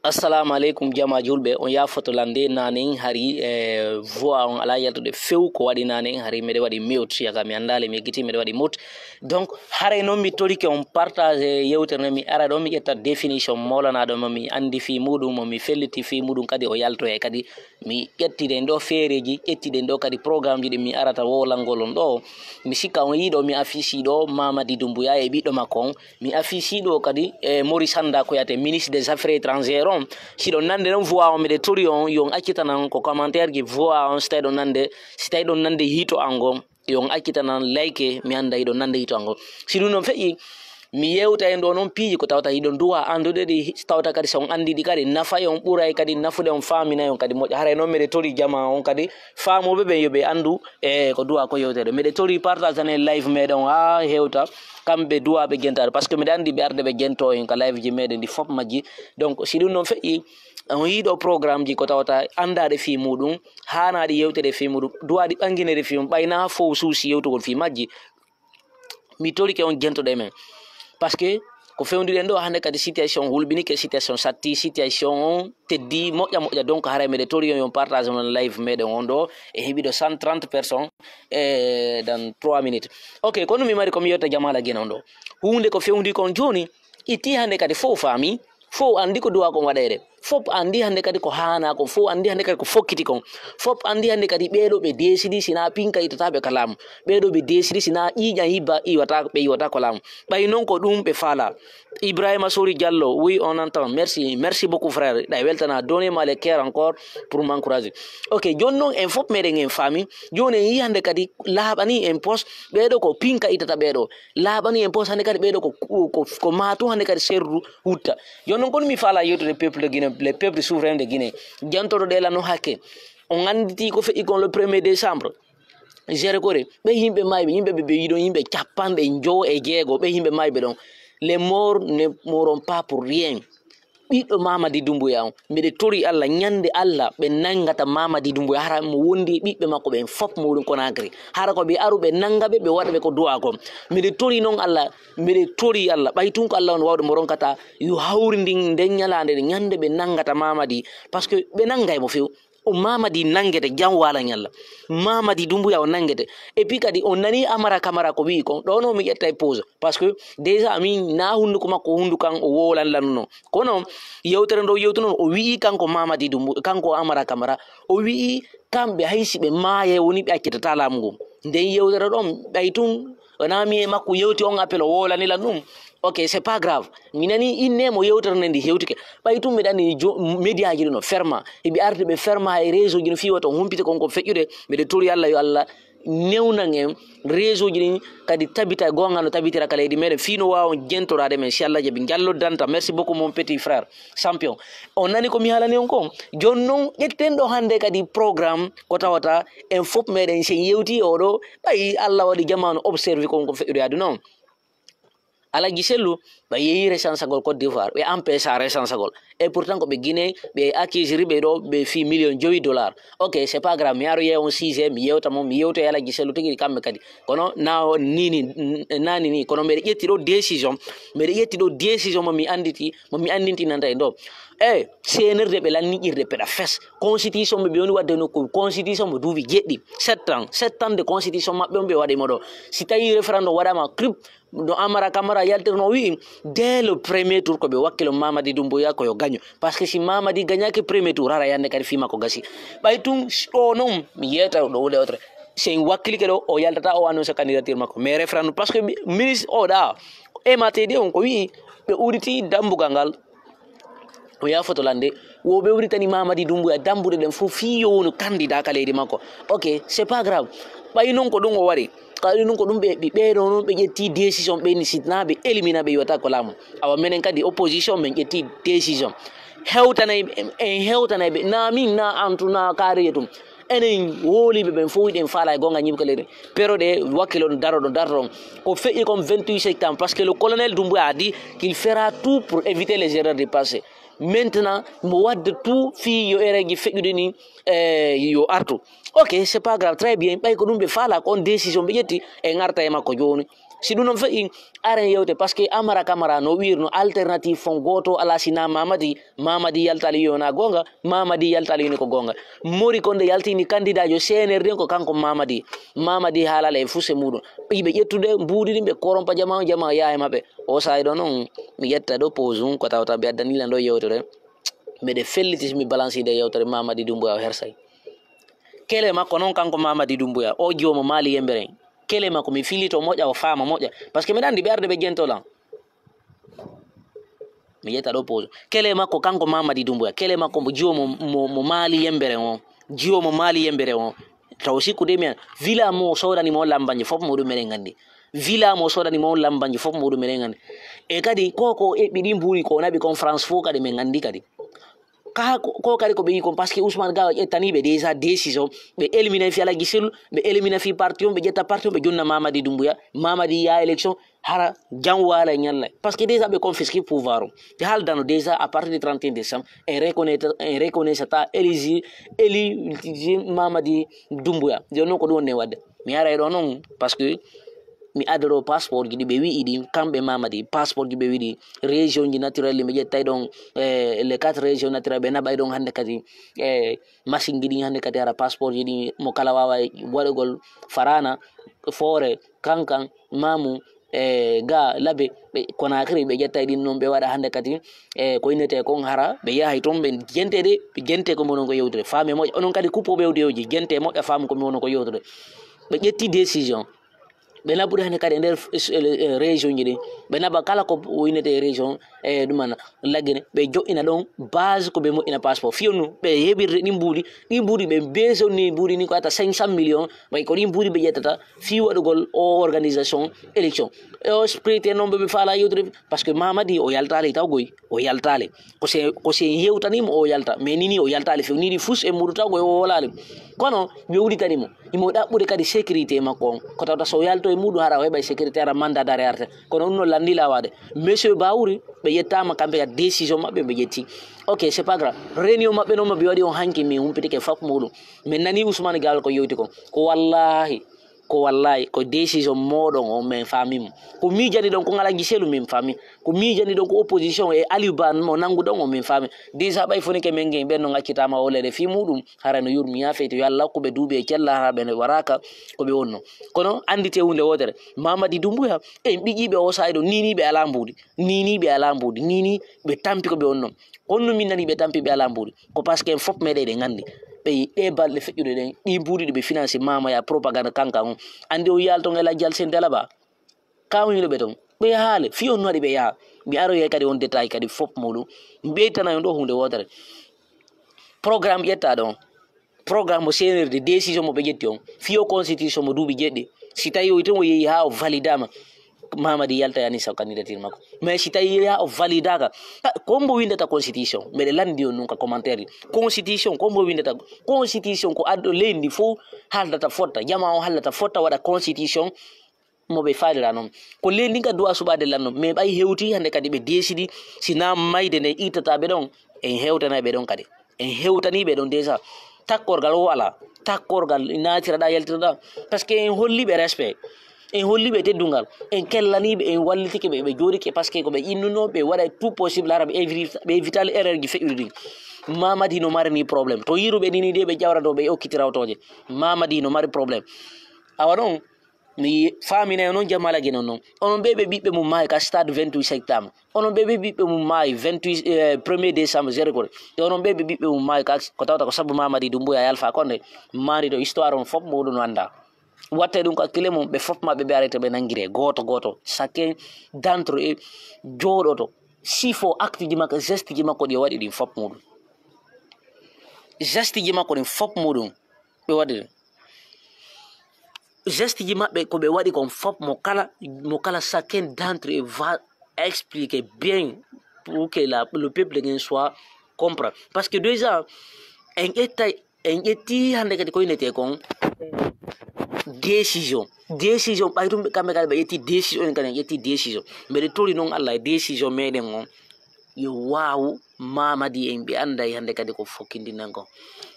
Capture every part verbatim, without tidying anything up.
Assalamu aleykum, jama julɓe. On yaafoto lan nde nane hari, e, voix on ala yaltude few ko waɗi nane hari. Meɗe waɗi mute, yaga mi anndale, mi yeggiti meɗe waɗi mute. Donc haray noon mi torike on partage yewtere nde, mi ara ɗo mi ƴetta définition molanaɗo mo mi anndi fii muɗum, mo mi felliti fii muɗum, kadi o yaltoye kadi. Mi ƴetti ɗen ɗo feereeji, ƴetti ɗen ɗo kadi programmeji ɗi mi arata wolangol on ɗo. Mi sikka on yiiɗo mi affiche ɗo Mamadi Doumbouya e ɓiɗɗo makko on. Mi affiche ɗo kadi e Maurice Sanda Koyate, ministre des affaires étrangères on. Si ɗon nande noon voix on, miɗe tori on, yo on accitanan ko commentaire ji voix on, si tawi ɗon nande, si tawi ɗon nande hito an ngon, yo on accitanan like, mi annda hiɗon nande hito an ngon. Si ɗum noon feƴƴi, mi yewta en ɗo noon piiji ko tawata hiɗon duwa anndude ɗi, tawata kadi so on anndi ɗi kadi nafay on, ɓuray kadi nafude on, faaminay on kadi moƴƴa. Haray noon miɗe tori jama on kadi, faamooɓe ɓen yo ɓe anndu e ko duwa ko yewtere. Miɗe tori partage tan e live meɗen on haa hewta, kamɓe duwaɓe jentade, parce que miɗa anndi ɓe arde ɓe jento en ka live ji meɗen ɗi fof majji. Donc si ɗum noon feƴƴi, on yiiɗo programme ji ko tawata anndaɗe fii muɗum, haanaɗi yewtere fii muɗum, duwaɗi ɓanginede fii mum, ɓay na fof suusi yewtugol fii majji. Mi torike on jentoɗe men. Parce que ko fewndiɗen ɗo hannde kadi situation hulɓinike, situation satti, situation on teddi moƴƴa moƴƴa. Donc haray meɗe tori on, yon partage on live meɗen on ɗo e heɓiɗo cent trente personnes e dans trois minutes. Ok, kono mi mari ko mi yewta Jamala Gine on ɗo. Huunde ko fewndi kon jooni, itti hannde kadi fof faami, fof anndi ko duwa kon waɗeede. Fof anndi hannde kadi ko haana kon, fof anndi hannde kadi ko fokkiti kon. Fof anndi hannde kadi ɓeeɗo ɓe deesidi sina pinka ittataɓe ka laamu. Ɓeeɗo ɓe deesidi sina ƴiiƴan yibba iwata, ɓe iwata ko laamu. Ɓay noon ko ɗum ɓe faala. Ibrahima Sori Diallo, oui, on entend. Merci, merci beaucoup, frère. Ɗay weltana, donnez-moi le cœur encore pour m'encourager. Ok, jooni noon en fof meɗen en faami. Jooni en yii hannde kadi laaɓani en pos, ɓeeɗo ko pinka ittata ɓeeɗo. Laaɓani en pos hannde kadi ɓeeɗo ko, ko, ko maatu hannde kadi serru hutta. Jooni noon kono mi faala yewtude peuple de Guinée, le peuple souverain de Guinée. Jantoɗo ɗe lanno hakke. On annditi ko feƴƴi kon le premier décembre. Géré Gorée, ɓe yimɓe mayɓe, yimɓe ɓe, ɓe yiɗon yimɓe capanɗe njowo e jeego, ɓe yimɓe mayɓe ɗon. Les morts ne mourront pas pour rien. Ɓiɗɗo Mamadi Doumbouya on, miɗe tori Allah, ñande Allah ɓe nanngata Mamadi Doumbouya, hara mo wondi e ɓiɓɓe makko ɓen fof mo woni Conakry. Hara ko ɓe aru ɓe nannga ɓe, ɓe waɗa ɓe ko duwa kon. Miɗe tori noon Allah, miɗe tori Allah, ɓay tun ko Allah on wawɗo mo ronkata, yo hawri ndin nden ñalaande, ñande ɓe nanngata Mamadi, parce que ɓe nanngay mo few. O Mamadi nanngete, jam waala ñalla. Mamadi Doumbouya o nanngete. Et puis kadi, on nani Amara Camara ko wi'i kon, ɗo no mi ƴetta e pause. Parce que déjà, min na hunnduko makko, hunnduko an o wowlan lannuno. Kono, yewtere ndo yewtuno, o wi'i kanko Mamadi Doumbou-, kanko Amara Camara, o wi'i kamɓe hay si ɓe maaye woni ɓe accitata laamu ngun. Nden yewtere ɗon, ɓay tun, o nami e makko yewti on appel, o wowlani lan ɗum. Ok, c'est pas grave. Mi nani inne mo yewtere nden ndi hewtike. Ɓay tun miɗa anndi jo-, média ji ɗi no ferma. Eɓe arde ɓe ferma e réseau ji no fii wata on humpita kon ko feƴƴude. Miɗe tori Allah yo Allah newnan en réseau ji ɗin kadi tabita, goonga no tabitira ka leydi meɗen fii no waawa on jentoraade men si Allah jaɓi. Njallo Danta, merci beaucoup mon petit frère, champion. On nani ko mi haalani on kon? Jooni non ƴetten ɗo hannde kadi programme ko tawata en fof meɗen sen yewti oɗo, ɓay Allah waɗi jamaanu observe kon ko feƴƴude aduna on. Alaji Sellu, ɓe yeeyi resansagol Côte d'Ivoire, ɓe empêcha resansagol. Et pourtant ko ɓe Guinée, ɓe accusiri ɓe ɗo, ɓe fii million jowi dollar. Ok, c'est pas grave, mi aro yeewa on sujet, mi yewta mo, mi yewta e Alaji Sellu tigi kamɓe kadi. Kono na o nini, n-, nani ni, kono mbeɗe ƴetti ɗo décision, mbeɗe ƴetti ɗo décision mo mi annditi, mo mi anndintinanta e ɗo. E C N R D ɓe lanni ƴirde peɗa fes. Constitution mo ɓe woni waɗde nokku, constitution mo duuɓi jeɗɗi, sept ans, sept ans de constitution maɓɓe on ɓe waɗi mo ɗo. Si tawi référendum waɗama, crip, no Amara Camara yaltirno, o wi'i, dès le premier tour ko ɓe wakkilo Mamadi Doumbouya ko yo gaño. Parce que si Mamadi gañaki premier tour, hara yande kadi fii makko gasi. Ɓay tun, ɗo non, mi yeeta ɗo wule otre. Si en wakkilike ɗo, o yaltata, o annonce candidature makko. Mais référendum, parce que mi-, ministre o ɗa, e matedi on ko wi'i, ɓe uditi dambugal ngal. O yafoto lande, wo ɓe uditani Mamadi Doumbouya dambuɗe ɗen fof fii yo wonu candidat ka leydi makko. Ok, c'est pas grave. Ɓay non ko ɗum o waɗi. Ka ɗum ko ɗum ɓe, ɓe, ɓe ɗo non ɓe ƴetti décision, ɓe ni si na ɓe élimina ɓe iwata ko laamu. Awa menen kadi opposition men ƴetti décision. Hewtanay, en hewtanay ɓe, na min, na antu, na kaariye tum. Enen wowliɓe ɓen fof hiɗen faala e goonga ñiɓi ka leydi. Pero ɗe wakkilo ɗon daro ɗon darto ɗon. Ko feƴƴi kon vingt-huit septembre, parce que le colonel Doumbouya a dit qu'il fera tout pour éviter les erreurs du passé. Maintenant, mo wadde tout fii yo erreur ji feƴƴude ni, eh, yo artu. Ok, c'est pas grave, très bien. Ɓay ko ɗum ɓe faala, ko on décision ɓe ƴetti, en arta e makko jooni. Si ɗum noon feƴƴi, aren yewte, parce que Amara Camara no wiirno, alternative fon gooto alaa si na Mamadi. Mamadi yaltaali yo na goonga, Mamadi yaltaali yo ni ko goonga. Mori ko nde yaltini kandidaajo C N R D ko kanko Mamadi. Mamadi haalala e fuse muɗum. Yiɓe ƴettude mbuuɗi ɗin, ɓe korompa jama on, jama yaha e maɓɓe. O saa'i ɗo noon, mi ƴetta ɗo pause um, ko tawata ɓe addani lan ɗo yewtere. Mbeɗe felliti si mi balansi nde yewtere Mamadi Doumbouya o hersay. Kele makko noon kanko Mamadi Doumbouya, o joomo Mali yembere. Kele makko mi filito moƴƴa, o faama moƴƴa. Parce que mbeɗa anndi ɓe arde ɓe jento lan. Mi ƴetta ɗo pause. Kele makko kanko Mamadi Doumbouya, kele makko mo jiwo mo, mo, mo Mali yembere on. Jiwo mo Mali yembere on. Taw sikkude mi an. Villa mo sodani mo lambanji fof muɗum meɗen nganndi. Villa mo sodani mo lambanji fof muɗum meɗen nganndi. E kadi ko ko eɓɓi ɗin mbuuɗi ko naɓi kon France fof kadi min nganndi kadi. Ka ko, ko kadi ko ɓe yi kon, parce que Ousmane Gawa ƴettani ɓe déjà décision, ɓe éliminer fi Alaji Sellu, ɓe éliminer fi parti on, ɓe ƴetta parti on, ɓe jonna Mamadi Doumbouya, Mamadi ya élection, hara jan wala e ñalla. Parce que déjà ɓe confisque pouvoir on. Ɓe haaldano déjà à partir du trente et un décembre, en reconnaître, en reconnaissata éligi, éligi Mamadi Doumbouya. Jooni noon ko ɗum woni e waɗde. Mi ara e ɗo noon, parce que mi adoro passeport ji ɗi ɓe wi'i ɗi, kamɓe Mamadi, passeport ji ɓe wi'i ɗi, région ji naturelle, mi ƴettay ɗon, eh, les quatre régions naturelles, ɓe naɓay ɗon hannde kadi, eh, machine ji ɗin hannde kadi hara passeport ji ɗin, mo kala wawa waɗugol Farana, Foore, Kankan, Mamu, eh, ga, Labe, ɓe Conakry, ɓe ƴettay ɗin noon, ɓe waɗa hannde kadi, eh, ko innete kon hara, ɓe yahay toon, ɓe jente de, ɓe jente ko mbonon ko yewtude. Faame moƴƴa, onon kadi kuppo ɓe audio ji, jente moƴƴa, faamu ko mbonon ko yewtude. Ɓe ƴetti décision. Ɓe naɓude hannde kadi e nder, eh, région ji ɗin. Ɓe naɓa kala ko innete région, e ɗum ana laggine, ɓe joɗɗina ɗon base ko ɓe moƴƴina passeport. Fii on no ɓe heɓirde ɗin mbuuɗi, ɗin mbuuɗi ɓe beesonni mbuuɗi ni ko ata cinq cent millions, ɓay ko ɗin mbuuɗi ɓe ƴettata fii waɗugol o organisation élection. E o sprite noon ɓe ɓe faala yewtude, parce que Mamadi o yaltaali taw goy, o yaltaali. Ko se, ko se hewtanimo o yalta, mais nini o yaltaali few, nini fus e muɗum taw goy o wolaali. Kono ɓe uditanimo. Himo ɗaɓɓude kadi sécurité makko on. Ko tawata so o yalto e muɗum hara o heɓay sécurité hara mandat d'arrêt arta. Kono ɗum no lanndi laawaade. Monsieur Bawuri, ɓe ƴettaama kamɓe kadi décision maɓɓe ɓe ƴetti. Ok, c'est pas grave. Réunion maɓɓe noon mo ɓe waɗi on hanki min humpitike fak muɗum. Min nani Ousmane Gawal ko yewti kon. Ko wallahi, ko wallahi, ko décision moɗon on min faamimo. Ko miijani ɗon kon Alaji Sellu min faami. Ko miijani ɗon ko opposition e Aliou Ba mo nannguɗon on min faami. Déjà ɓay foni ke men gen ɓen no ngaccitaama o leɗe fii muɗum. Hara no yurmi yaa feyto, yo Allah hokku ɓe duuɓi e cella, hara ɓe waraaka ko ɓe wonno. Kono anndite huunde wootere, Mamadi Doumbouya, en ɓiƴiiɓe o saa'i ɗo, nini ɓe alaa mbuuɗi, nini ɓe alaa mbuuɗi, nini ɓe tampi ko ɓe wonno. Kono no min nani ɓe tampi ɓe alaa mbuuɗi, ko parce que en fof meɗen eɗen nganndi. Ɓe ɗe balɗe feƴƴuɗe ɗen, ɗi mbuuɗi ɗi ɓe financé Mamaya propagande Kankan on. Anndi o yiyal ton e lajjal sen Dalaba. Kawniiɗo ɓe toon, ɓe yahaali, fii on no waɗi ɓe yaha. Mi aroyay kadi on détail kadi fof muɗum. Mi ɓeytana on ɗo huunde wootere. Programme ƴettaa ɗo on. Programme mo C N R D, décision mo ɓe ƴetti on. Fii o constitution mo duuɓi jeɗɗi. Si tawi o ton o yehi haa o validaama, Mamadi yalta yani sa candidature makko. Mais si tawi yehi haa o validaaka, ha, ko mbo windata constitution? Mbeɗe lanndi on ɗum ka commentaire ɗi. Constitution, ko mbo windata? Constitution ko addo leydi ndi fof haaldata fotta. Jama on haaldata fotta waɗa constitution. Mo ɓe faalira noon. Ko leydi ndin kadi duwa suɓaade lanno, mais ɓay hewti hannde kadi ɓe deesidi, si na mayde nde ittata ɓe ɗon, en hewtanay ɓe ɗon kadi. En hewtanii ɓe ɗon déjà. Takkorgal o alaa, takkorgal naatiraɗa, yaltiraɗa. Parce que en holli ɓe respect, en holli ɓe teddungal, en kellanii ɓe, en wallitike ɓe, ɓe jooɗike, parce que ko ɓe innuno, ɓe waɗa tout possible hara ɓe évita-, ɓe évitali erreur ji feƴƴuɗi ɗin. Mamadi no mari ni problème. To yiruɓe nini de ɓe ƴawrato ɓe okkiti rawtooje. Mamadi no mari problème. Awa ɗon, mi faaminay noon Jamala Geno noon. Onon ɓe ɓe ɓiɓɓe mum maayi ka stade vingt-huit septembre. Onon ɓe ɓe ɓiɓɓe mum maayi vingt-huit, eh, premier décembre, zéro kore. E onon ɓe ɓe ɓiɓɓe mum maayi ka, ko tawta ko sabu Mamadi Doumbouya yalfa konde. Maari ɗo histoire on fof mawɗo no annda. Watte ɗum ko hakkille mum, ɓe fof maɓɓe ɓe arete ɓe nangire gooto gooto. Chacun d'entre eux jooɗoto. Sifo acte ji makko, geste ji makko ɗi o waɗi ɗin fof muɗum. Geste ji makko ɗin fof muɗum. Ɓe waɗi ɗum. Geste ji maɓɓe ko ɓe waɗi kon fof, mo kala, mo kala chacun d'entre eux va expliquer bien pour que la, le peuple guinéen soit comprendre. Parce que déjà, en ƴettay, en ƴetti hannde kadi ko innete kon décision. Décision, ɓay tum kamɓe kadi ɓe ƴetti décision, en kadi en ƴetti décision. Mbeɗe tori noon Allah e décision meɗen on. Yo waawu Mamadi en ɓe annday hannde kadi ko fokkindinnen kon.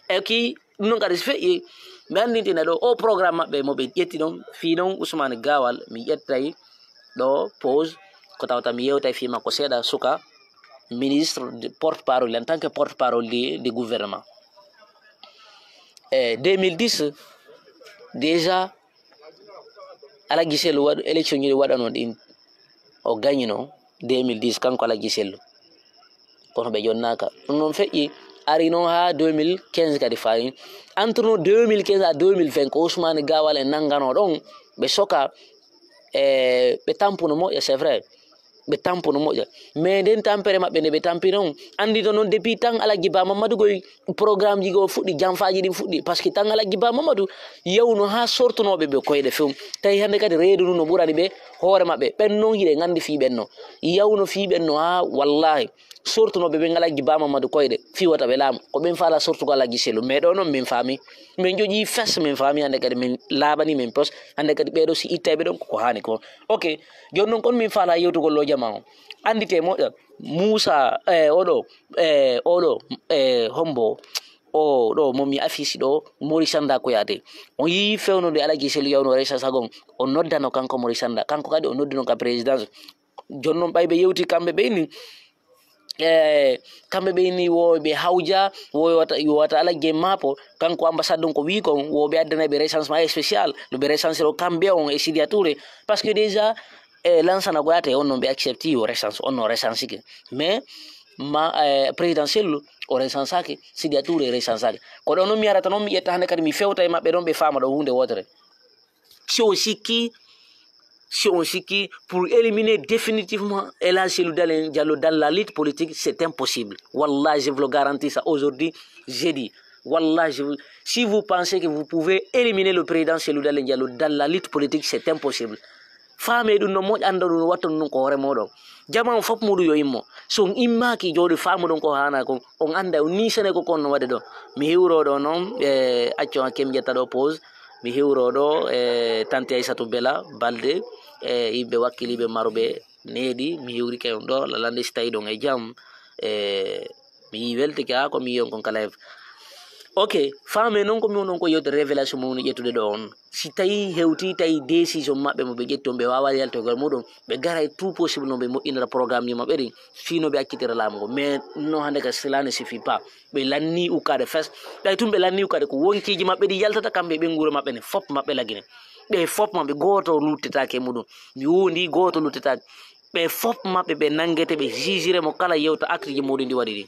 E ki ɗum noon kadi so feƴƴi, mi anndintina ɗo o programme maɓɓe mo ɓe ƴetti ɗon, fii noon Ousmane Gawal, mi ƴettay ɗo pause, ko tawata mi yewtay fii makko seeɗa, suka ministre, porte parole, en tant que porte parole du gouvernement. E deux mille dix, déjà, Alhaji Sellu waɗ élection ji ɗi waɗano ɗin, o gagnino deux mille dix, kanko Alhaji Sellu. Kono ɓe jonnaaka. Ɗum noon feƴƴi, ari noon haa deux mille quinze kadi fayi. Entre no deux mille quinze à deux mille vingt, ko Ousmane Gawal en nanngano ɗon, ɓe soka, e ɓe tampuno moƴƴa, c'est vrai. Ɓe tampuno moƴƴa. Mais nden tampere maɓɓe nde ɓe tampi noon, anndi to noon depuis tan Alhaji Ba Mamadou Goy, programme ji goo fuɗɗi, janfaaji ɗin fuɗɗi. Parce que tan Alhaji Ba Mamadou yawno haa sortunooɓe ɓe koyɗe few. Tawi hannde kadi reedu ndu no ɓurani ɓe hoore maɓɓe. Ɓen noon hiɗen anndi fii ɓen no. Yawno fii ɓen no haa wallahi. Sortunooɓe ɓen Alhaji Ba Mamadou koyɗe fii wota ɓe laamu. Ko ɓen faala sortugol Alhaji Sellu. Mais ɗo noon min faami. Min joƴii fes, min faami hannde kadi min laaɓani min pos. Hannde kadi ɓee ɗoo si ittay ɓe ɗon koko haani ko. Ok, jooni noon kon min faala yewtugol lo jama on. Anndite moƴƴa, Muusa, e, oɗo, e, oɗo, e, hombo, o ɗo mo mi afisi ɗo, Maurice Sanda Kouyaté. On yii fewndo nde Alhaji Sellu yawno resa sagon, o noddano kanko Maurice Sanda, kanko kadi o noddino ka présidence. Jooni noon ɓay ɓe yewti kamɓe ɓe ni, e, kamɓe ɓe ni wo ɓe hawja, wo yo wata, yo wata Alhaji Maapo, kanko ambassade ɗon ko wi kon, wo ɓe addana ɓe recensement spécial, no ɓe recensiro kamɓe on e Sidia Touré. Parce que déjà, e, Lansana Kouyaté on noon ɓe accepti yo recense, on no recensike. Mais ma, e, président Sellu o recensaki, Sidia Touré recensaki. Ko ɗon noon mi arata noon mi ƴetta hannde kadi mi fewta e maɓɓe ɗon ɓe faama ɗo huunde wootere. Si on sikki, si on sikki, pour éliminer définitivement El Hadj Cellou Dalein Diallo dans la lutte politique, c'est impossible. Wallah, je vous le garantis ça aujourd'hui, je dis. Wallah, je vous, si vous pensez que vous pouvez éliminer le président Cellou Dalein Diallo dans la lutte politique, c'est impossible. Faame ɗum no moƴƴa, annda ɗum no watta ɗum ko hoore mooɗon. Jama on fof muɗum yo immo. So on immaaki jooɗi faamuɗon ko haana kon, on annda on ni Senegal ko on no waɗde ɗo. Mi hiwro ɗo noon, e acco hakke mi ƴetta ɗo pause. Mi hiwro ɗo, e, Tante Aissatou Bella Balde, e, yimɓe wakkiliiɓe maruɓe needi. Mi hiwrike on ɗo, lalande si tawi ɗon e jam. E, mi weltike haa ko mi yiyon kon ka live. Ok, faame noon ko mi woni on ko yewte révélation mo woni ƴettude ɗo on. Si tawi hewti, tawi décision maɓɓe mo ɓe ƴetti on, ɓe waawa yaltogol muɗum, ɓe garay tout possible no ɓe moƴƴinira programme ji maɓɓe ɗin, fii no ɓe accitira laamu ngu. Mais non, hannde ka cela ne suffit pas. Ɓe lanni ukkaade fes. Ɓay tun ɓe lanni ukkaade ko wonkiiji maɓɓe ɗi yaltata kamɓe ɓe nguure maɓɓe ne, fop maɓɓe lagine. Ɓe fop maɓɓe gooto luttetaake e muɗum. Mi wondi gooto luttetaake. Ɓe fop maɓɓe ɓe nanngete, ɓe jugire mo kala yewta acte ji muɗum ɗi waɗi ɗin.